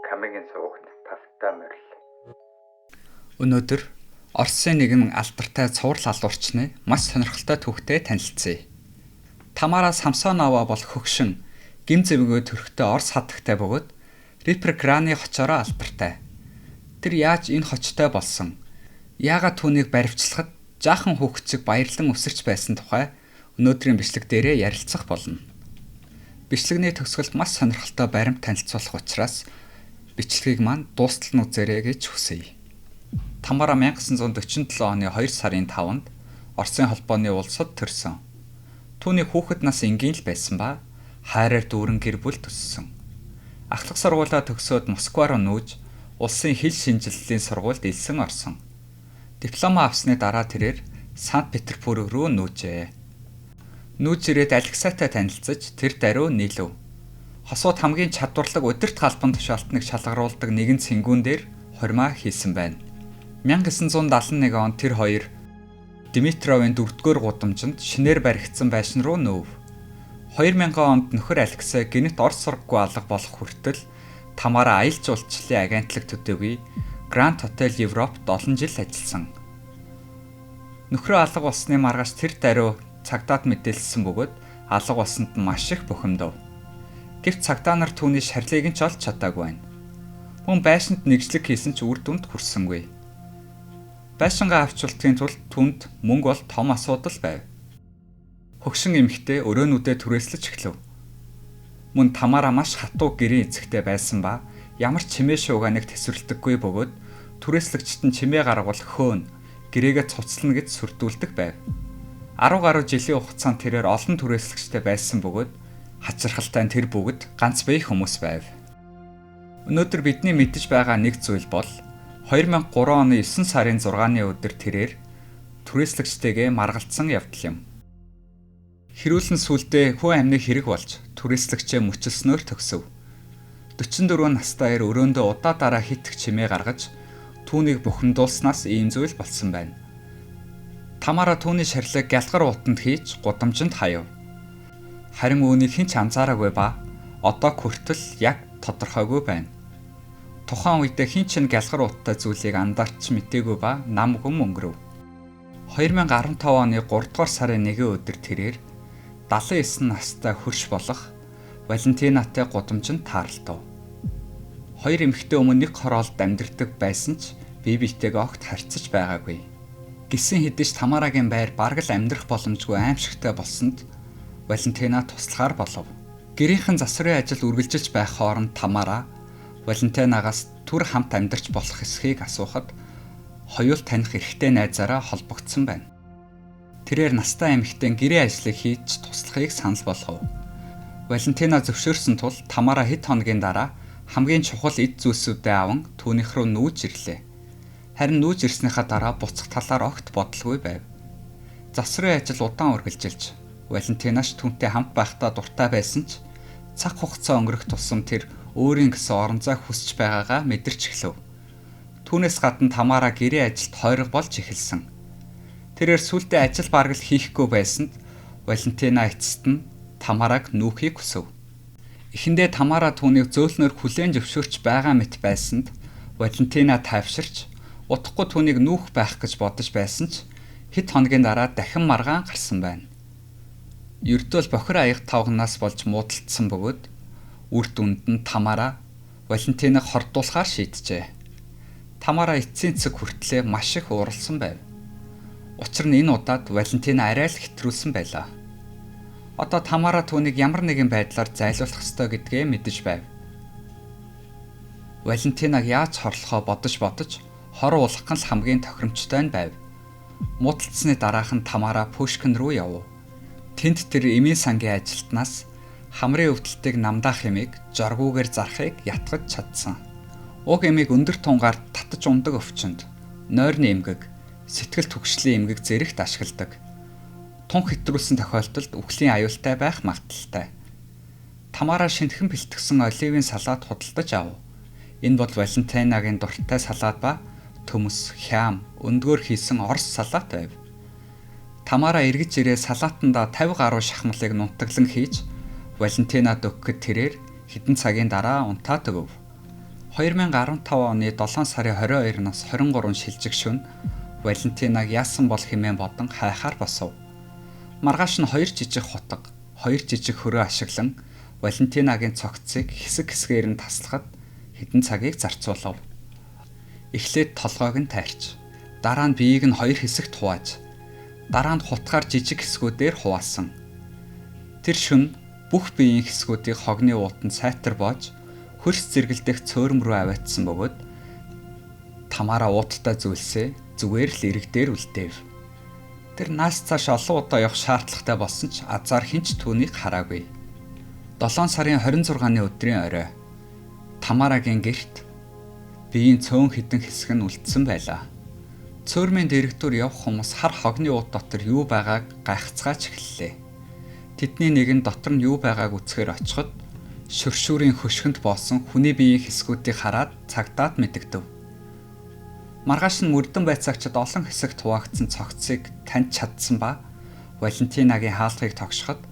Камигийн сувагт тавтай морил. Өнөөдөр Оросын нэгэн алдартай цуврал алуурчны маш сонирхолтой түүхтэй танилцъя. Тамара Самсонова бол хөгшин, гэм зэвгөө төрхтэй Орос хатагтай бөгөөд Риппер Граны хочоороо алдартай. Тэр яаж энэ хочтой болсон? Яагаад түүнийг баривчлахад жаахан хүүхэд шиг баярлан үсэрч байсан тухай өнөөдрийн бичлэг дээрээ ярилцах болно. Бичлэгний төгсгөлд маш сонирхолтой баримт танилцуулах учраас бичлэгийг маань дуустал нь үзээрэй гэж хүсье. Тамара 1947 оны 2 сарын 5-нд Оросын холбооны улсад төрсөн. Түүний хүүхэд нас энгийн л байсан ба хайраар дүүрэн гэр бүл төссөн. Ахлах сургуулиа төгсөөд Москва руу нүүж улсын хил шинжиллийн сургуульд элсэн орсон. Дипломоо авсны дараа тэрээр Санкт Петербург руу нүүжээ. Нүүж ирээд Алексайтай танилцаж тэр даруй нийлэв. Хосууд хамгийн чадварлаг удирт галбан тушаалтныг шалгаруулдаг нэгэн цэнгүүн дээр хурмаа хийсэн байна. 1971 онд тэр хоёр Димитровын 4-р гудамжинд шинээр баригдсан байшин руу нүүв. 2000 онд нөхөр Алексей гэнэт Орос сургаггүй алга болох хүртэл Тамара аялал жуулчлалын агентлаг төдийгүй Гранд Хотел Европт олон жил ажилласан. Нөхрөө алга болсны маргааш тэр даруй цагдаад мэдээлсэн бөгөөд алга болсонд нь маш их бухимдав. Гэвч цагдаа нар түүний шарлыг нь ч олж чадаагүй байна. Мөн байшинд нэгжлэг хийсэн ч үр дүнд хүрсэнгүй. Байшингаа авч болтгийн тулд түнд мөнгө бол том асуудал байв. Хөгшин эмэгтэй өрөөнүүдээ түрээслэж эхлэв. Мөн Тамара маш хатуу гэрийн эцэгтэй байсан ба ямар ч чимээ шууганыг тэсвэрлэдэггүй бөгөөд түрээслэгчид нь чимээ гаргавал хөөн гэрээгээ цуцлана гэж сүрдүүлдэг байв. 10 гаруй жилийн хугацаанд тэрээр олон түрээслэгчтэй байсан бөгөөд хачирхалтай нь тэр бүгд ганц бие хүмүүс байв. Өнөөдөр бидний мэдэж байгаа нэг зүйл бол 2003 оны 9 сарын 6-ны өдөр тэрээр түрээслэгчтэйгээ маргалдсан явдал юм. Хэрүүлэн сүүлдээ хүн амны хэрэг болж түрээслэгчээ мөчилснөөр төгсөв. 44 настай эр өрөөндөө удаа дараа хит их чимээ гаргаж түүнийг бухимдуулснаас ийм зүйл болсон байна. Тамара түүний шарлыг гялгар утанд хийж гудамжинд хаяв. Харин үүнийг хэн ч анзаараагүй ба одоо хүртэл яг тодорхойгүй байна. Тухайн үедээ хэн ч энэ гялгар уттай зүйлийг анзаарч мдээгүй ба нам гүм өнгөрөв. 2015 оны 3 дугаар сарын 1 өдөр тэрээр 79 настай хөрш болох Валентинатай гудамжинд таарлтав. Хоёр эмэгтэй өмнө нэг хороолд амьдардаг байсан ч бие биетэйгээ огт харьцаж байгаагүй. Гисэн хэдий ч Тамарагийн байр бараг л амьдрах боломжгүй аимшигтай болсонд Валентина туслахаар болов. Гэрийнхэн засварын ажил үргэлжилж байх хооронд Тамара Валентинагаас түр хамт амьдарч болох эсхийг асуухад хоёул таних эрэгтэй найзаараа холбогдсон байна. Тэрээр настай эмэгтэй гэрээ ажлыг хийж туслахыг санал болгов. Валентина зөвшөөрсөн тул Тамара хэд хоногийн дараа хамгийн чухал эд зүйлсүүдээ аван түүнийх рүү нүүж ирлээ. Харин нүүж ирснийхаа дараа буцах талаар огт бодолгүй байв. Засварын ажил удаан үргэлжилж Валентинаш түүнтэй хамт байхдаа дуртай байсан ч цаг хугацаа өнгөрөх тусам тэр өөрийн гэсэн орон зай хүсэж байгаагаа мэдэрч эхлэв. Түүнээс гадна Тамара гэрээ ажилд хойрог болж эхэлсэн. Тэрээр сүүлдээ ажил бараг л хийхгүй байсанд Валентина эцэст нь Тамараг нүүхийг хүсэв. Эхэндээ Тамара түүнийг зөөлнөөр хүлээн зөвшөөрч байгаа мэт байсанд Валентина тайвширч удахгүй түүнийг нүүх байх гэж бодож байсан ч хэд хоногийн дараа дахин маргаан гарсан байна. Ердөө л бохир аяга тавганаас болж муудалцсан бөгөөд үр дүнд нь Тамара Валентиныг хордуулахаар шийджээ. Тамара эцсийн цэг хүртлээ маш их ууралсан байв. Учир нь энэ удаад Валентина арай л хэтрүүлсэн байлаа. Одоо Тамара түүнийг ямар нэгэн байдлаар зайлуулах ёстой гэдгээ мэдэж байв. Валентинаг яаж хорлохоо бодож хор уулгах нь л хамгийн тохиромжтой нь байв. Муудалцсны дараах нь Тамара Пушкин руу явв. Тэнд тэр эмийн сангийн ажилтнаас хамрын өвдөлтийг намдаах эмийг жоргүүгээр зарахыг ятгаж чадсан. Уг эмийг өндөр тунгаар татаж ундаг өвчнөд нойрны эмгэг, сэтгэл түгшлийн эмгэг зэрэгт ашигладаг. Тун хэтрүүлсэн тохиолдолд үхлийн аюултай байх магадлалтай. Тамара шинэхэн бэлтгэсэн оливын салат худалдаж авав. Энэ бол Валентинагийн дуртай салат ба төмөс, хям, өндгөөр хийсэн орос салат байв. Тамара эргэж ирээ салаатандаа 50 гаруй шахмалыг нунтаглан хийж Валентинад өгөхөд тэрээр хэдэн цагийн дараа унтаад өгөв. 2015 оны 7 сарын 22-наас 23 шилжих шөнө Валентинаг яасан бол хэмээн бодон хайхаар босов. Маргааш нь 2 жижиг хутга, 2 жижиг хөрөө ашиглан Валентинагийн цогцыг хэсэг хэсгээр нь таслахад хэдэн цагийг зарцуулав. Эхлээд толгойг нь тайрч, дараа нь биеийг нь 2 хэсэгт хувааж, дараа нь хутгаар жижиг хэсгүүдээр хуваасан. Тэр шөнө бүх биеийн хэсгүүдийг хогны уутанд сайтар боож, хөрс зэргэлдэх цөөрөм рүү аваатсан бөгөөд Тамара ууттай зүйлсээ зүгээр л ирэг дээр үлдээв. Тэр наас цааш олон удаа явах шаардлагатай болсон ч азар хэн ч түүнийг хараагүй. 7 сарын 26-ны өдрийн орой Тамарагийн гэрт биеийн цөөн хэдэн хэсэг нь үлдсэн байлаа. Цөөрмийн дэрэгдүр явах хүмүүс хар хогны уут дотор юу байгааг гайхацгааж эхэллээ. Тэдний нэг нь дотор нь юу байгааг үзэхээр очиход шөршүүрийн хөшгөнд боосон хүний биеийн хэсгүүдийг хараад цагдаад мэдэгдэв. Маргааш нь мөрдөн байцаагчид олон хэсэгт хуваагдсан цогцыг таньж чадсан ба Валентинагийн хаалгыг тогшоход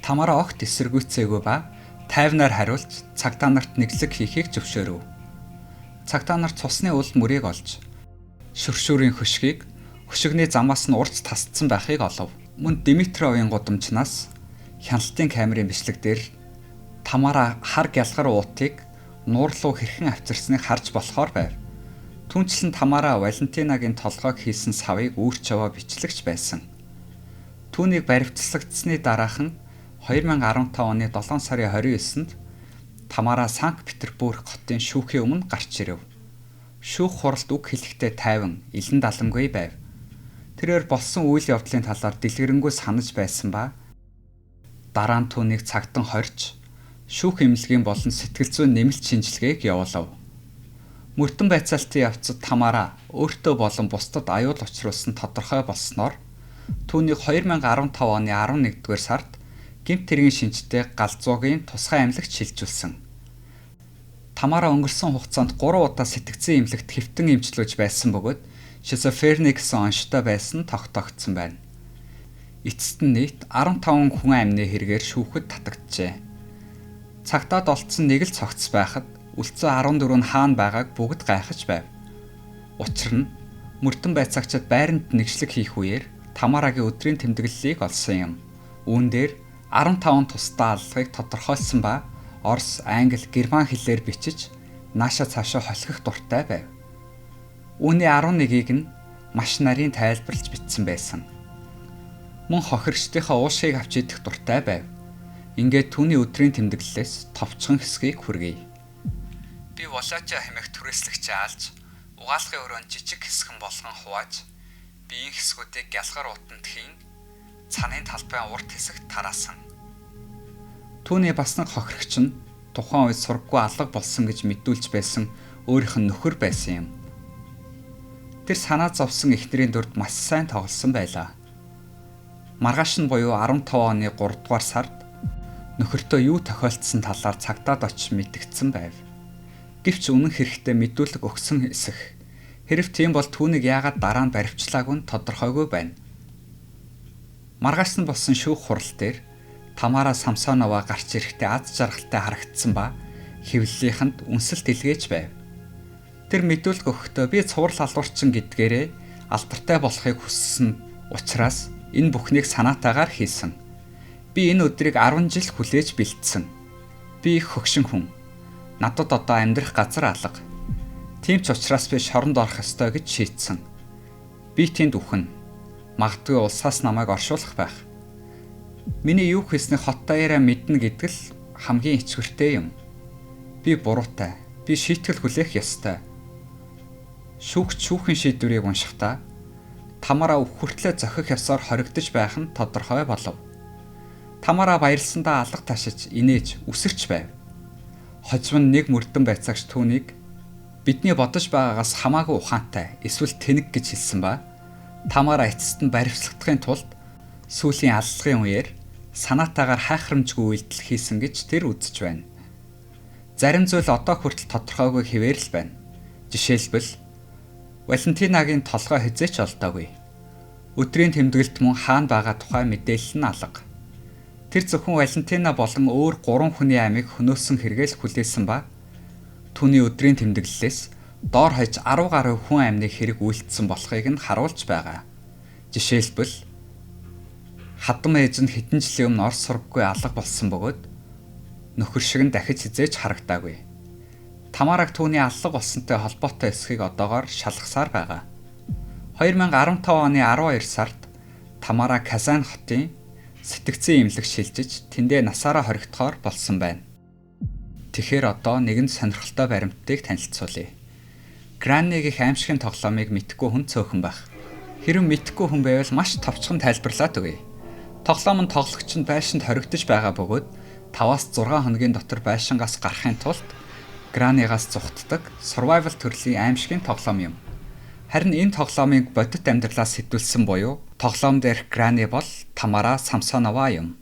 Тамара огт эсэргүүцээгүй ба тайвнаар хариулж цагдаа нарт нэглэг хийхийг зөвшөөрөв. Цагдаа нар цусны уул мөрийг олж шөршүүрийн хөшгийг хөшигний замаас нь урц тасдсан байхыг олов. Мөн Димитровын гудамжнаас хяналтын камерын бичлэг дээр Тамара хар гялгар уутыг нуурлуу хэрхэн авчирсныг харж болохоор байв. Түүнчлэн Тамара Валентинагийн толгойг хийсэн савыг үүрч аваа бичлэгч байсан. Түүнийг баривчлагдсаны дараахан 2015 оны 7 сарын 29-нд Тамара Санкт Петербург хотын шүүхийн өмнө гарч ирэв. Шүүх хуралд үг хэлэхдээ тайван, илэн далангүй байв. Тэрээр болсон үйл явдлын талаар дэлгэрэнгүй санаж байсан ба дараа нь түүнийг цагтан хорж шүүх эмнэлгийн болон сэтгэл зүйн нэмэлт шинжилгээг явуулав. Мөрдөн байцаалтын явцад Тамара өөртөө болон бусдад аюул учруулсан тодорхой болсноор түүнийг 2015 оны 11-р сард гэмт хэргийн шинжтэй галзуугийн тусгай эмнэлэгт шилжүүлсэн. Тамара өнгөрсөн хугацаанд 3 удаа сэтгцийн эмнэлэгт хэвтэн эмчлүүлж байсан бөгөөд шизофрени гэсэн онштой байсан тогтоогдсон байна. Эцэст нь нийт 15 хүн амны хэрэгээр шүүхэд татагджээ. Цагдаад олдсон нэг л цогц байхад үлдсэн 14 нь хаана байгааг бүгд гайхаж байв. Учир нь мөрдөн байцаагчид байранд нэгшлэг хийх үеэр Тамарагийн өдрийн тэмдэглэлийг олсон юм. Үүн дээр 15 тусдаа аллагыг тодорхойлсон ба Орос, Англи, Герман хэлээр бичиж нааша цаашаа холхих дуртай байв. Үүний 11-ийг нь маш нарийн тайлбарлаж бичсэн байсан. Мөн хохирогчдынхаа уушгийг авч идэх дуртай байв. Ингээд түүний өдрийн тэмдэглэлээс товчхон хэсгийг хүргэе. Би Волоча хэмээх түрээслэгчээ алж угаалгын өрөөнд жижиг хэсгэн болгон хувааж биеийн хэсгүүдийг гялгар уутанд хийн цанын талбайн урд хэсэгт тараасан. Түүний бас нэг хохирогч нь тухайн үед сурггүй алга болсон гэж мэдүүлж байсан өөрийнх нь нөхөр байсан юм. Тэр санаа зовсон эхнэрийн дүрд маш сайн тоглосон байлаа. Маргааш нь буюу 15 оны 3 дугаар сард нөхөртөө юу тохиолдсон талаар цагдаад очиж мэдэгдсэн байв. Гэвч үнэн хэрэгтээ мэдүүлэг өгсөн эсэх. Хэрв тийм бол түүнийг яагаад дараа нь баривчлаагүй нь тодорхойгүй байна. Маргааш нь болсон шүүх хурал дээр Тамара Самсонова гарч ирэхдээ аз жаргалтай харагдсан ба хэвлэлийнхэнд үнсэлт илгээж байв. Тэр мэдүүлэг өгөхдөө би цуврал алуурчин гэдгээрээ алдартай болохыг хүссэн учраас энэ бүхнийг санаатайгаар хийсэн. Би энэ өдрийг 10 жил хүлээж бэлдсэн. Би их хөгшин хүн. Надад одоо амьдрах газар алга. Тийм ч учраас би шоронд орох ёстой гэж шийдсэн. Би тэнд үхэн. Магадгүй улсаас намайг оршуулах байх. Миний юу хийснийг хот даяараа мэднэ гэдэг л хамгийн ичвэртэй юм. Би буруутай. Би шийтгэл хүлээх ёстой. Шүүгч шүүхийн шийдвэрийг уншихдаа Тамара үх хүртлээ зохих ёсоор хоригдож байх нь тодорхой болов. Тамара баярлсандаа алга ташиж инээж үсэрч байв. Хожим нь нэг мөрдөн байцаагч түүнийг бидний бодож байгаагаас хамаагүй ухаантай эсвэл тэнэг гэж хэлсэн ба Тамара эцэст нь баривчлагдахын тулд сүүлийн аллагын үеэр санаатаагаар хайхрамжгүй үйлдэл хийсэн гэж тэр үзэж байна. Зарим зүйл одоо хүртэл тодорхойгүй хэвээр л байна. Жишээлбэл Валентинагийн толгой хэзээ ч олдоогүй. Өдрийн тэмдэглэлт мөн хаана байгаа тухай мэдээлэл нь алга. Тэр зөвхөн Валентина болон өөр 3 хүний амийг хөнөөсөн хэрэгэл хүлээсэн ба түүний өдрийн тэмдэглэлээс доор хаяж 10 гаруй хүн амны хэрэг үйлдсэн болохыг нь харуулж байгаа. Жишээлбэл, хадам ээж нь хэдэн жилийн өмнө Орос сураггүй алга болсон бөгөөд нөхөр шиг нь дахиж хэзээ ч харагдаагүй. Тамараг түүний алга болсонтой холбоотой эсхийг одоогоор шалгасаар байгаа. 2015 оны 12 сард Тамара Казан хотын сэтгцийн эмнэлэг шилжиж тэндээ насаараа хоригдохоор болсон байна. Тэгэхээр одоо нэгэн сонирхолтой баримтыг танилцуулъя. Granny-гийн аймшигын тоглоомыг мэдэхгүй хүн цөөхөн байх. Хэрэв мэдэхгүй хүн байвал маш товчхон тайлбарлаад өгье. Тоглоом нь тоглогч нь байшинд хоригдож байгаа бөгөөд 5-аас 6 хоногийн дотор байшингаас гарахын тулд Granny-гаас зугтдаг survival төрлийн аймшигын тоглоом юм. Харин энэ тоглоомыг бодит амьдралаас сэдэвлэсэн буюу тоглоом дээрх Granny бол Тамара Самсонова юм.